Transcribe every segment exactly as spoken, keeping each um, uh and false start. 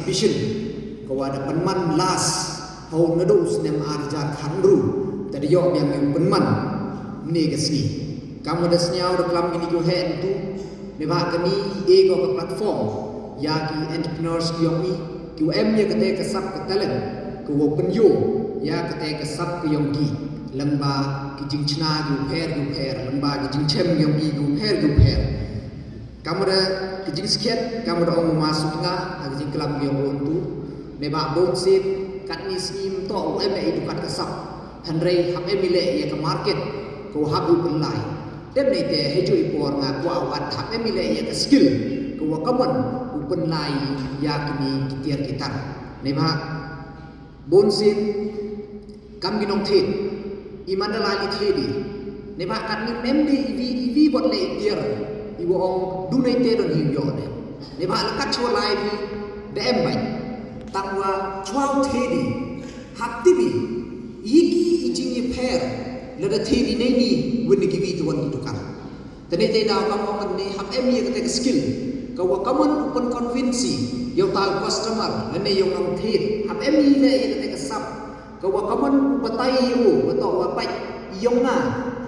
Vision ka wa da pynman last hau naduh snem ar hajar khatnru, te da yoh biang ïa u pynman ne ka sngi. Kam wa da sniaw da klam kini ki u heh ntu, ne ba kani e ko ka platform ïa ki entrepreneurs ki yong i, ki u em ïa kate ka sap ka talent, ki u pynïoh ïa kate ka sap ka yong ki, lem ba ki jingchna ki u pher ki u pher, lem ba ki jingchem yong ki ki u pher ki u pher. Kamra ki jingskhiat, kamra ong ma suk nga ha ki jingklam ki yong u ntu, ne ba bun sien katni sngi mynta u em ïa i dukan ka sap, hynrei hap em i leh ïa ka market ko hap u pynlai. Te mynta ha ju i por nga kwah u at hap em i leh ïa ka skill ko wa kaman u pynlai ïa kini ki tiar ki tar. Ne ba bun sien kam ki nongthied i man da lai li thied i, ne ba katni mem de i wi i wi bot le i tiar i wa ong du nei te don hi u yoh de. Ne ba la kat chwa lai wi de em bai tang wa chwa u thied i hap tip i i ki i jingïapher la da thied i nei ni wen ki wi te wan ki dukan. Te nei te daw kam ong ne hap em ïa kate ka skill ka wa kaman u pyn convince ïa u ta u customer lane ïa u nongthied, hap em ïa le ïa kate ka sap ka wa kaman u batai ïa u wa to wa pait ïong nga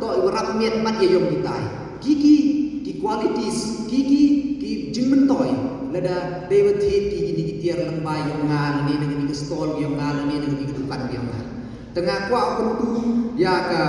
to i wa rap miat mat ïa ïong kitai. Ki ki ki qualities, ki ki ki jingmyntoi lada dei wa thied ki kini ki tiar lem ba ïong nga lane na kini ki stall ïong nga lane na kini ki dukan ïong nga. Te nga kwah kyntu ïa ka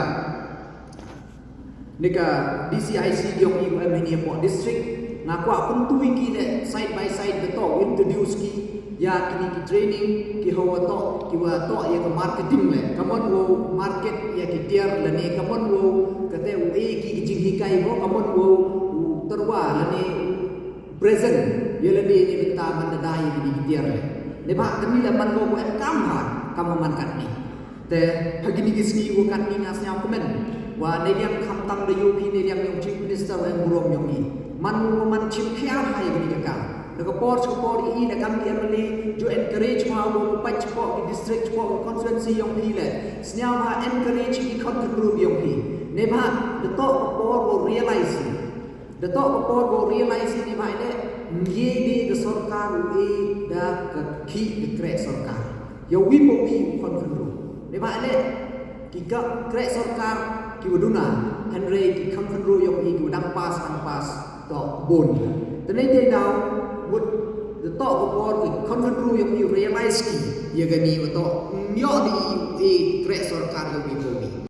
ne ka D C I C yong i u em hini hapoh district, nga kwah kyntu ïa ki le side by side ba to introduce ki ïa kini ki training ki hawa to ki wa to ïa ka marketing le. Kaman wow market ïa ki tiar lane kaman wow kate u e ki ki jinghikai bo, kaman wow u tyrwa lane u present ïa lane ne bynta man da dai ïa kini ki tiar le. Ne ba kani le man wow em kam ha kam man katni. Te ha kini ki sngi wa katni nga sniaw kmen wa ne liang khamtam da yoh phi ne liang yong Chief Minister wa em burom yong i. Man wa man chim khia ha ïa kini ka kam. Da ka por cha ka por i da kam ki M L A ju encourage wa wa pait cha ki district cha ki constituency yong phi le. Sniaw wa encourage ki khon khynru yong phi. Ne ba da to ka por wa realize i. Da to ka por wa realize i ne ba i le ngi de ka sorkar u e da ka ki ka kreh sorkar. Ïa wi pa wi u khon khynru. Ne ba le ki ka kreh sorkar ki wa duna, hynrei ki khon khynru yong i ki wa dang pass dang pass to bun. Te nei te daw mut da to ka por ki khon khynru yong i realize ki ïa kani wa to ïoh di i kreh sorkar ïa wi pa wi.